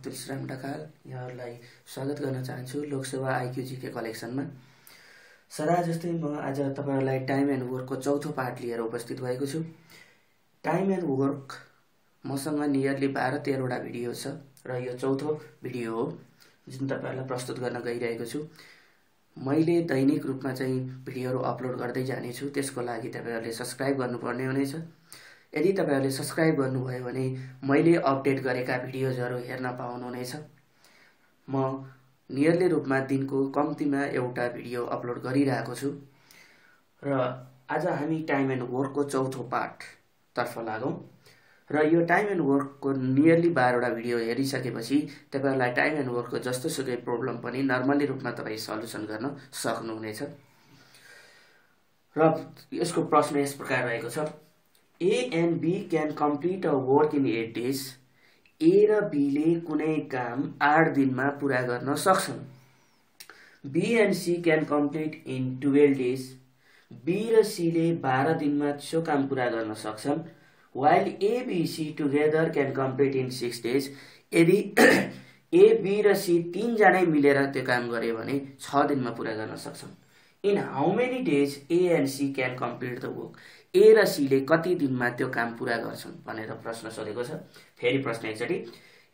तुलसीराम ढकाल यहाँहरूलाई स्वागत गर्न चाहन्छु लोकसेवा आइक्यूजीके कलेक्सनमा। सदा जस्तै म आज तपाईहरुलाई टाइम एन्ड वर्कको चौथो पार्ट लिएर उपस्थित भएको छु। टाइम एन्ड वर्क मसँग नियरली 12-13 वटा भिडियो छ र यो चौथो भिडियो हो जुन तपाईहरुलाई प्रस्तुत गर्न गइरहेको छु। मैले दैनिक रूपमा चाहिँ भिडियोहरु अपलोड गर्दै जाने छु। त्यसको लागि तपाईहरुले सब्स्क्राइब गर्नुपर्ने हुनेछ। यदि तपाईहरुले सब्स्क्राइब गर्नुभयो भने मैले अपडेट गरेका भिडियोजहरु हेर्न पाउनुहुनेछ। म नियरली रूपमा दिनको कम्तीमा एउटा भिडियो अपलोड गरिरहेको छु र आज हामी टाइम एन्ड वर्कको चौथो पार्ट तर्फ लागौं र यो टाइम एन्ड वर्कको नियरली 12 वटा भिडियो हेरिसकेपछि तपाईहरुलाई टाइम एन्ड वर्कको जस्तोसुकै प्रब्लम पनि नर्मली रूपमा तपाई सल्युसन गर्न सक्नुहुनेछ। र यसको प्रश्न यस प्रकार रहेको छ। A and B can complete a work in 8 days. A र B ले कुनै काम 8 दिनमा पूरा गर्न सक्छन्। B and C can complete in 12 days. B र C ले 12 दिनमा सो काम पूरा गर्न सक्छन्। While A, B, C together can complete in 6 days. यदि A, B र C तीन जनै मिलेर त्यो काम गरे भने 6 दिनमा पूरा गर्न सक्छन्। In how many days A and C can complete the work? A र C ले कति दिनमा त्यो काम पूरा गर्छन् भनेर प्रश्न सोधेको छ। फेरि प्रश्न एकचोटी।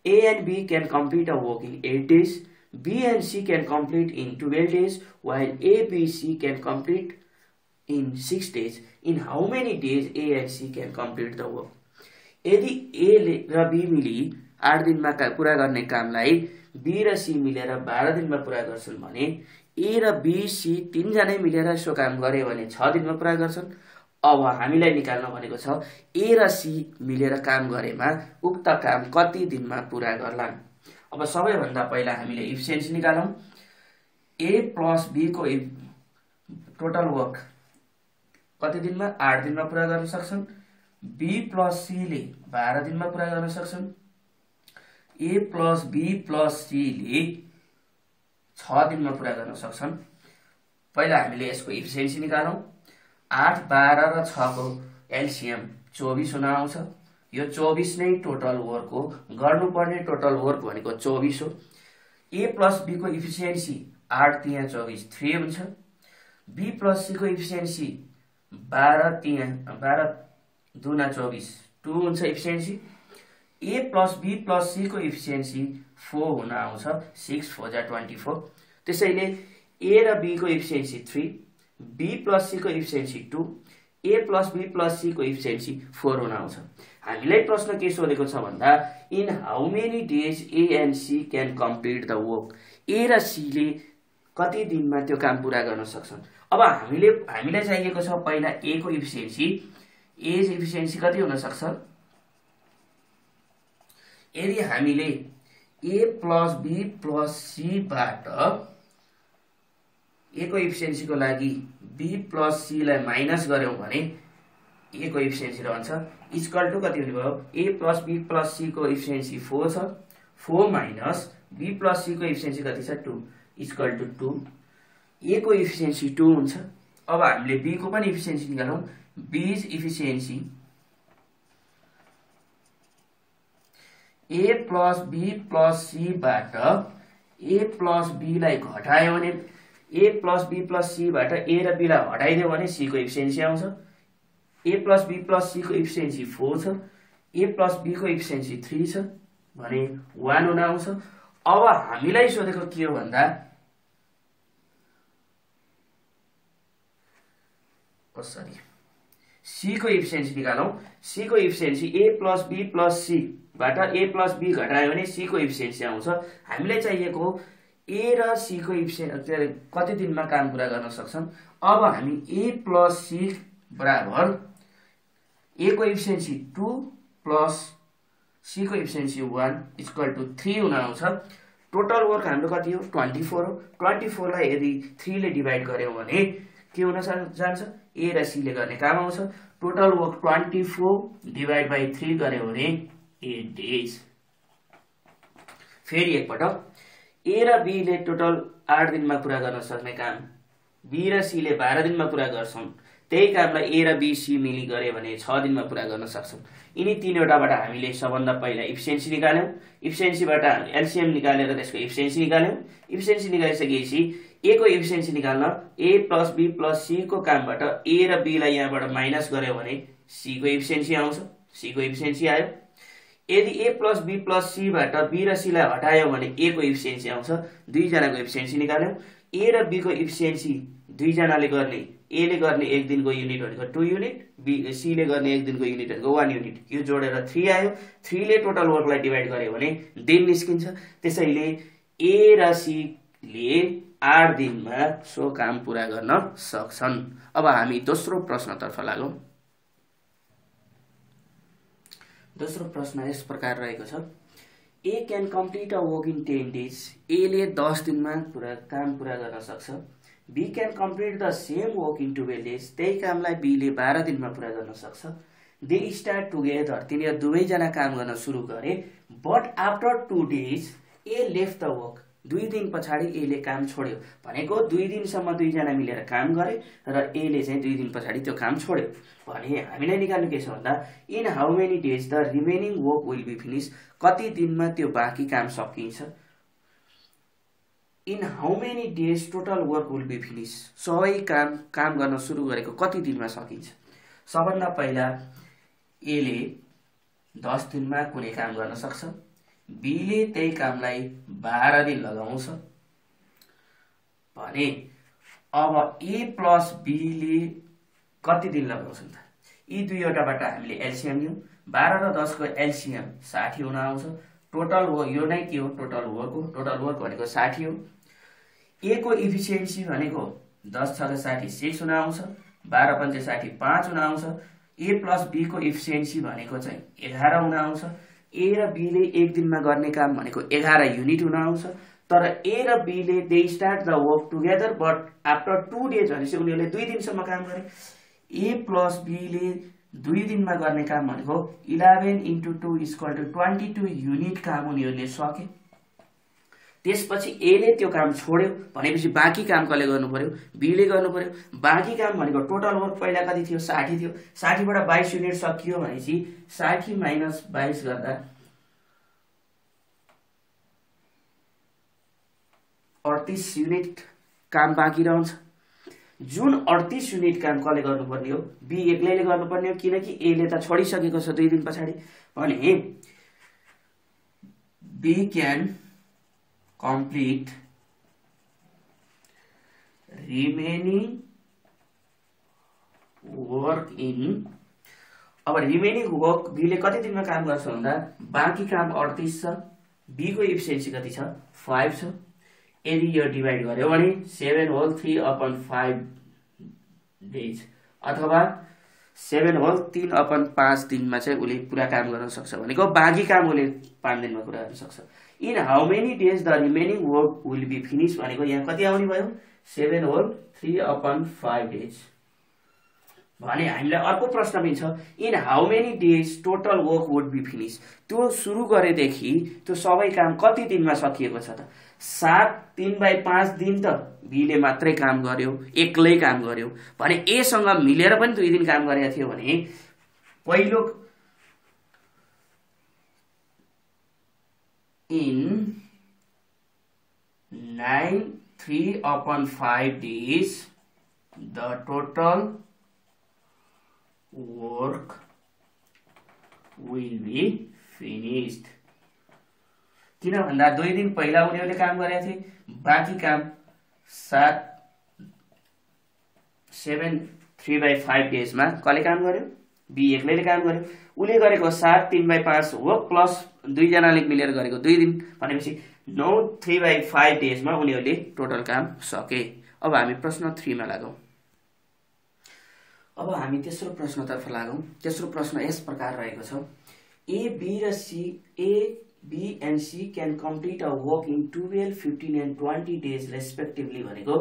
A and B can complete a work in 8 days. B and C can complete in 12 days while A, B, C can complete in 6 days. In how many days A and C can complete the work? यदि A र B मिली 8 दिनमा पूरा गर्ने कामलाई B र C मिलेर 12 दिनमा पूरा गर्छन् भने A र B, C तीन जनै मिलेर सो काम गरे भने 6 दिनमा पूरा गर्छन्। अब हामीलाई निकाल्न भनेको छ A र C मिलेर काम गरेमा उक्त काम कति दिनमा पूरा गर्लान्। अब सबैभन्दा पहिला हामीले इफिसिएन्सी निकालौं। A प्लस B को टोटल वर्क कति दिनमा 8 दिनमा पूरा गर्न सक्छन्। B प्लस C ले 12 दिनमा पूरा गर्न सक्छन्। A plus B plus C ले 6 दिनमा पूरा गर्न सक्छन्। पहिला हामीले यसको इफिसिएन्सी निकालौं। 8, 12 र 6 को एलसीएम 24 हुन आउँछ। यो 24 नै टोटल वर्क हो। गर्नुपर्ने टोटल वर्क भनेको 24 हो। A प्लस B को इफिसिएन्सी 8 तिया 24 3 हुन्छ। B प्लस C को इफिसिएन्सी 12 दुना 24 2 हुन्छ efficiency. A plus B plus C को इफिसिएन्सी 4 हुन आउँछ। 6 4 जा 24। त्यसैले A र B को इफिसिएन्सी 3, B प्लस C को efficiency 2, A plus B plus C को इफिसिएन्सी 4 हुन आउँछ। हामीलाई प्रश्न के सोधेको छ भन्दा in how many days A and C can complete the work? A र C ले कति दिनमा त्यो काम पूरा गर्न सक्छन्। अब हामीलाई चाहिएको छ पहिला A को इफिसिएन्सी। A इफिसिएन्सी कति हुन सक्छ? यदि हामीले A plus B plus C बाट A को इफिसिएन्सी को लागि B प्लस C लाई माइनस गर्यौं भने A को इफिसिएन्सी रहन्छ इक्वल टु कति हुने भयो? A plus B plus C को इफिसिएन्सी 4 छ। 4 माइनस B प्लस C को इफिसिएन्सी कति छ? 2 इक्वल टु 2। A को इफिसिएन्सी 2 हुन्छ। अब हामीले B को पनि इफिसिएन्सी निकालौं। B efficiency A plus B plus C बाट A प्लस B लाई घटायो भने A plus B plus C बाट A र B लाई हटाइदियो भने C को इफिसिएन्सी आउँछ। A plus B plus C को इफिसिएन्सी 4 छ। A प्लस B को इफिसिएन्सी 3 छ भने 1 हुन आउँछ। अब हामीलाई सोधेको के हो भन्दा C को इफिसिएन्सी निकालौं। C को efficiency A plus B plus C बाट A प्लस B घटायो भने C को इफिसिएन्सी आउँछ। हामीलाई चाहिएको A र C को इफिसिएन्सी कति दिनमा काम पूरा गर्न सक्छन्। अब हामी A प्लस C बराबर A को इफिसिएन्सी 2 प्लस C को इफिसिएन्सी 1 इक्वल टु 3 हुन आउँछ। टोटल वर्क हाम्रो कति हो? 24 हो। 24 लाई यदि 3 ले डिवाइड गर्यौं भने के हुन जान्छ? A र C ले गर्ने काम आउँछ। टोटल वर्क 24 डिवाइड बाइ 3 गर्यो भने 8 डेज। फेरि एकपटक A र B ले टोटल 8 दिनमा पूरा गर्न सक्ने काम B र C ले 12 दिनमा पूरा गर्छन्। त्यही कामलाई ए र बी सी मिली गरे भने 6 दिनमा पुरा गर्न सक्छौँ। यिनी तीनवटाबाट हामीले सबभन्दा पहिला इफिसियन्सी निकाल्यौँ, इफिसियन्सीबाट हामीले एलसिएम निकालेर त्यसको इफिसियन्सी निकाल्यौँ। इफिसियन्सी निकालिसकेपछि ए को इफिसियन्सी निकाल्न ए प्लस बी प्लस सी को कामबाट ए र बी लाई यहाँबाट माइनस गर्यो भने सी को इफिसियन्सी आउँछ, सी को इफिसियन्सी आयो। यदि ए प्लस बी प्लस सी बाट बी र सी लाई हटायो भने ए को इफिसियन्सी आउँछ, दुईजनाको इफिसियन्सी निकाल्यौँ। ए र बी को इफिसियन्सी दुईजनाले गर्ने, ए ले गर्ने 1 दिनको युनिट भनेको 2 युनिट, बी सी ले गर्ने 1 दिनको युनिट भनेको 1 युनिट, यो जोडेर 3 आयो। 3 ले टोटल वर्कलाई डिभाइड गर्यो भने दिन निस्किन्छ। त्यसैले ए र सी ले 8 दिनमा सो काम पूरा गर्न सक्छन्। अब हामी दोस्रो प्रश्नतर्फ लागौं। दोस्रो प्रश्न यस प्रकार रहेको छ, A can complete a work in 10 days. A ले 10 दिनमा काम पूरा गर्न सक्छ। B can complete the same work in 12 days. त्यही कामलाई बी ले 12 दिनमा पूरा गर्न सक्छ। They start together. तिनीहरू दुवैजना काम गर्न सुरु गरे। But after 2 days A left the work. 2 दिन पछाडि ए ले काम छोड्यो। भनेको 2 दिनसम्म दुईजना मिलेर काम गरे र ए ले चाहिँ 2 दिन पछाडि त्यो काम छोड्यो भने हामीलाई निकाल्नु के छ भन्दा in how many days the remaining work will be finish. कति दिनमा त्यो बाँकी काम सकिन्छ। In how many days total work will be finish. सबै काम गर्न सुरु गरेको कति दिनमा सकिन्छ। सबभन्दा पहिला ए ले 10 दिनमा कुनै काम गर्न सक्छ। बी ले त्यही कामलाई 12 दिन लगाउँछ भने अब ए प्लस बी ले कति दिन लगाउँछन् त। यी दुईवटाबाट हामीले एलसिएम लियौं। 12 र 10 को एलसिएम 60 हुन आउँछ। टोटल वर्क यो नै के हो, टोटल वर्क हो। टोटल वर्क भनेको 60 हो। ए को इफिसियन्सी भनेको 10 छ 60 6 हुन आउँछ। 12 पंचे 60 5 हुन आउँछ। ए प्लस बी को इफिसियन्सी भनेको चाहिँ 11 हुन आउँछ। ए र बी ले 1 दिनमा गर्ने काम भनेको 11 युनिट हुन आउँछ। तर ए र बी ले they start the work together but after 2 days भनेपछि उनीहरूले 2 दिनसम्म काम गरे। ए प्लस बी ले 2 दिनमा गर्ने काम भनेको 11 into 2 = 22 युनिट काम उनीहरूले सके। त्यसपछि ए ले त्यो काम छोड्यो भनेपछि बाँकी काम कसले गर्नु पर्यो, बी ले गर्नु पर्यो। बाँकी काम भनेको टोटल वर्क पहिला कति थियो, 60 थियो। 60 बाट 22 युनिट सकियो भनेपछि 60 माइनस 22 गर्दा 38 युनिट काम बाँकी रहन्छ। जुन 38 युनिट काम कसले गर्नुपर्ने हो, बी एक्लैले गर्नुपर्ने हो किनकि ए ले त छोडिसकेको छ 2 दिन पछाडि। भने B can complete remaining work in। अब रिमेनिङ वर्क बी ले कति दिनमा काम गर्छ भन्दा बाँकी काम 38 छ। बी को इफिसियन्सी कति छ, 5 छ। यदि यो डिभाइड गर्यो भने 7 होल 3/5 डेज अथवा 7 होल 3/5 दिनमा चाहिँ उले पुरा काम गर्न सक्छ। भनेको बाँकी काम उले 5 दिनमा पुरा गर्न सक्छ। In how many days the remaining work will be finish भनेको यहाँ कति आउने भयो, 7 होल 3/5 डेज। भने हामीलाई अर्को प्रश्न पनि छ, in how many days total work would be finish. त्यो सुरु गरेदेखि त्यो सबै काम कति दिनमा सकिएको छ त। 7 3/5 दिन त बी ले मात्रै काम गर्यो, एक्लै काम गर्यो भने ए सँग मिलेर पनि 2 दिन काम गरेको थियो भने पहिलो in 9 3/5 days the total work will be finished। किन भन्दा 2 दिन पहिला उनीहरूले काम गरेका थिए, बाँकी काम 7 3/5 डेजमा कसले काम गर्यो, बी एक्लैले काम गर्यो। उले गरेको 7 3/5 हो प्लस दुईजनाले मिलेर गरेको 2 दिन भनेपछि 9 3/5 डेजमा उनीहरूले टोटल काम सके। अब हामी प्रश्न 3 मा लागौं। अब हामी तेस्रो प्रश्नतर्फ लागौं। तेस्रो प्रश्न यस प्रकार रहेको छ, A B and C can complete a work in 12 15 and 20 days respectively. भनेको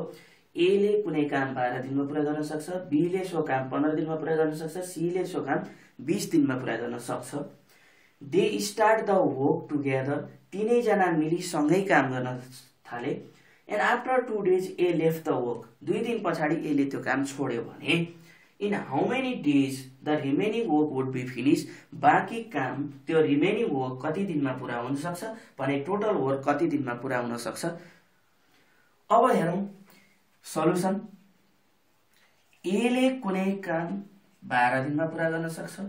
ए ले कुनै काम 12 दिनमा पुरा गर्न सक्छ, बी ले सो काम 15 दिनमा पुरा गर्न सक्छ, सी ले सो काम 20 दिनमा पुरा गर्न सक्छ। They start the work together. तीनैजना मिली सँगै काम गर्न थाले। And after 2 days A left the work. 2 दिन पछाडि ए ले त्यो काम छोड्यो भने in how many days the remaining work would be finish, बाँकी काम त्यो रिमेनिङ वर्क कति दिनमा पुरा हुन सक्छ भने टोटल वर्क कति दिनमा पुरा हुन सक्छ। अब हेरौं सल्युसन। ए ले कुनै काम 12 दिनमा पुरा गर्न सक्छ,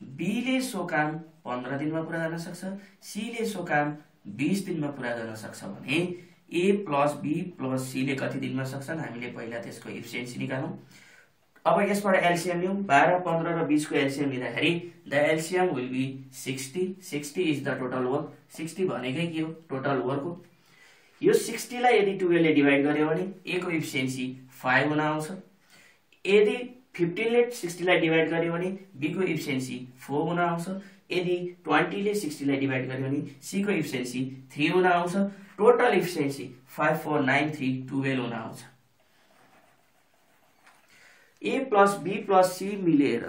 बी ले सो काम 15 दिनमा पुरा गर्न सक्छ, सी ले सो काम 20 दिनमा पुरा गर्न सक्छ भने ए प्लस बी प्लस सी ले कति दिनमा सक्छन् हामीले पहिला त्यसको इफिसिएन्सी निकालौं। अब यसबाट एलसीएम लियौं। 12, 15 र 20 को एलसीएम लिँदाखेरि the LCM will be 60। 60 is the total work. 60 भनेकै के हो टोटल वर्क हो। यो 60 लाई यदि 12 ले डिवाइड गर्यो भने ए को इफिसिएन्सी 5 हुन आउँछ। यदि 15 ले 60 लाई डिवाइड गर्यो भने बी को इफिसिएन्सी 4 हुन आउँछ। यदि 20 ले 60 लाई डिवाइड गर्यो भने सी को इफिसिएन्सी 3 हुन आउँछ। टोटल इफिसिएन्सी 5493 12 हुन आउँछ। ए प्लस बी प्लस सी मिलेर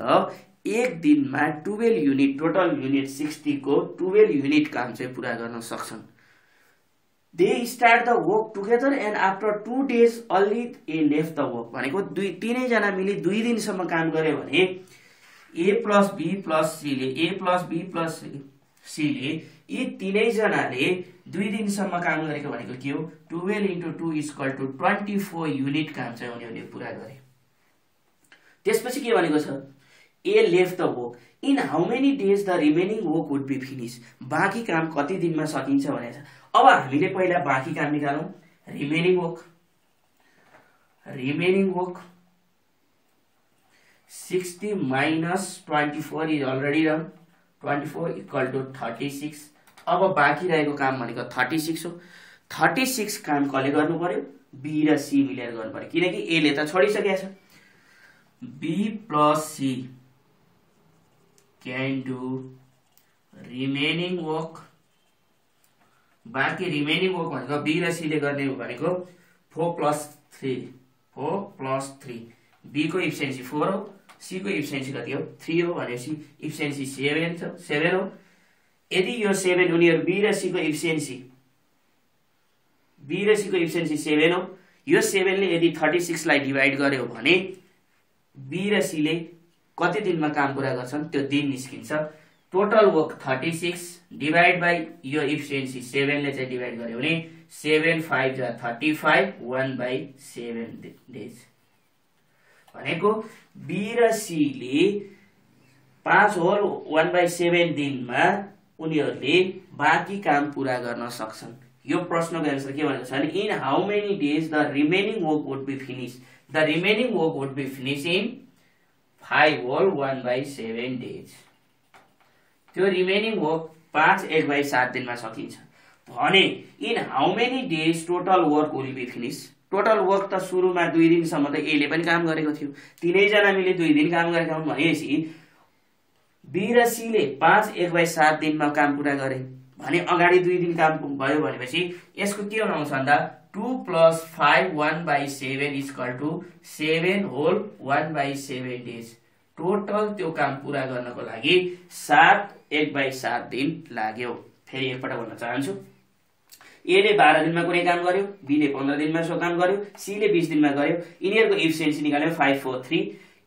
एक दिनमा 12 युनिट टोटल युनिट 60 को 12 युनिट काम चाहिँ पुरा गर्न सक्छन्। They start the work together and after 2 days only A left the work भनेको तीनै जना मिली 2 दिनसम्म काम गर्यो भने ए प्लस बी प्लस सी ले ए प्लस बी प्लस सी ले यी तीनै जनाले 2 दिनसम्म काम गरेको भनेको के हो 12 × 2 = 24 युनिट काम चाहिँ उनीहरूले पुरा गरे। त्यसपछि के भनेको छ A left the work in how many days the remaining work would be finish, बाँकी काम कति दिनमा सकिन्छ भनेको छ। अब हामीले पहिला बाँकी काम निकालौं। Remaining work 60 minus 24 is already run 24 = 36। अब बाँकी रहेको काम भनेको 36 हो। 36 काम कसले गर्नु पर्यो बी र सी मिलेर गर्नु पर्यो किनकि ए ले त छोडिसकेको छ। B plus C can do remaining work। बाँकी रिमेनिङ वर्क भनेको बी र सी ले गर्ने भनेको 4 + 3 बी को इफिसिएन्सी 4 हो, सी को इफिसिएन्सी कति हो 3 हो भनेपछि इफिसिएन्सी 7 हो। यदि यो 7 उनीहरु बी र सी को इफिसिएन्सी 7 हो, यो 7 ले यदि 36 लाई डिवाइड गर्यो भने बी र सी ले कति दिनमा काम पुरा गर्छन् त्यो दिन निस्किन्छ। टोटल वर्क 36 डिवाइड बाइ यो इफिसिएन्सी 7 ले चाहिँ डिवाइड गर्यो भने 7 5 जा 35 1/7 डेज भनेको बी र सी ले 5 होल 1/7 दिनमा उनीहरुले बाँकी काम पुरा गर्न सक्छन्। यो प्रश्नको आन्सर के भनेको छ भने in how many days the remaining work would be finish, the remaining work would be finish in 5 whole 1/7 days. त्यो रिमेनिङ वर्क 5 1/7 दिनमा सकिन्छ भने in how many days total work will be finish. Total work त सुरुमा 2 दिनसम्म त ए ले पनि काम गरेको थियो, तीनै जना मिले 2 दिन काम गरेका हुन् भनेपछि बी र सी ले 5 1/7 दिनमा काम पुरा गरे भने अगाडि 2 दिन काम भयो भनेपछि यसको के हुन आउँछ भन्दा 2 + 5 1/7 = 7 होल 1/7 डेज। टोटल त्यो काम पुरा गर्नको लागि 7 1/7 दिन लाग्यो। फेरि एकपटक भन्न चाहन्छु ए ले 12 दिनमा कुनै काम गर्यो, बी ले 15 दिनमा सो काम गर्यो, सी ले 20 दिनमा गर्यो। यिनीहरुको इफिसिएन्सी निकाल्यो 5 4 3।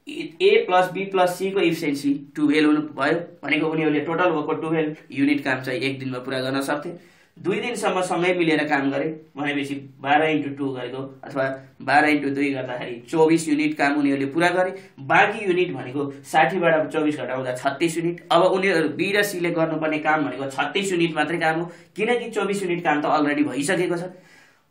ए प्लस बी प्लस सी को इफिसिएन्सी 12 हुनु भयो भनेको उनीहरुले टोटल वर्कको 12 युनिट काम चाहिँ एक दिनमा पुरा गर्न सक्थे। 2 दिनसम्म सँगै मिलेर काम गरे भनेपछि 12 × 2 गरेको अथवा 12 × 2 गर्दाखेरि 24 युनिट काम उनीहरुले पुरा गरे। बाँकी युनिट भनेको 60 बाट 24 घटाउँदा 36 युनिट। अब उनीहरु बी र सी ले गर्नुपर्ने काम भनेको 36 युनिट मात्रै काम हो किनकि 24 युनिट काम त अलरेडी भइसकेको छ।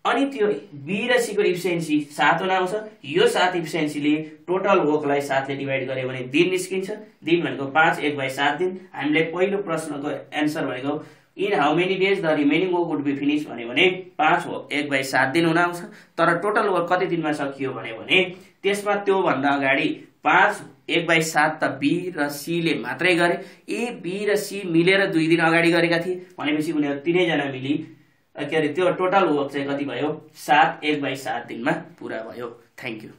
अनि त्यो बी र सी को इफिसिएन्सी 7 हुन आउँछ। यो 7 इफिसिएन्सीले टोटल वर्कलाई 7 ले डिवाइड गर्यो भने दिन निस्किन्छ। दिन भनेको 5 1/7 दिन। हामीले पहिलो प्रश्नको आन्सर भनेको in how many days the remaining work would be finish भन्यो भने 5 1/7 दिन हुन आउँछ। तर टोटल वर्क कति दिनमा सकियो भन्यो भने त्यसमा त्यो भन्दा अगाडि 5 1/7 त बी र सी ले मात्रै गरे। ए बी र सी मिलेर 2 दिन अगाडि गरेका थिए भनेपछि उनीहरु तीनै जना मिली त्यो टोटल वर्क चाहिँ कति भयो 7 1/7 दिनमा पुरा भयो। Thank you.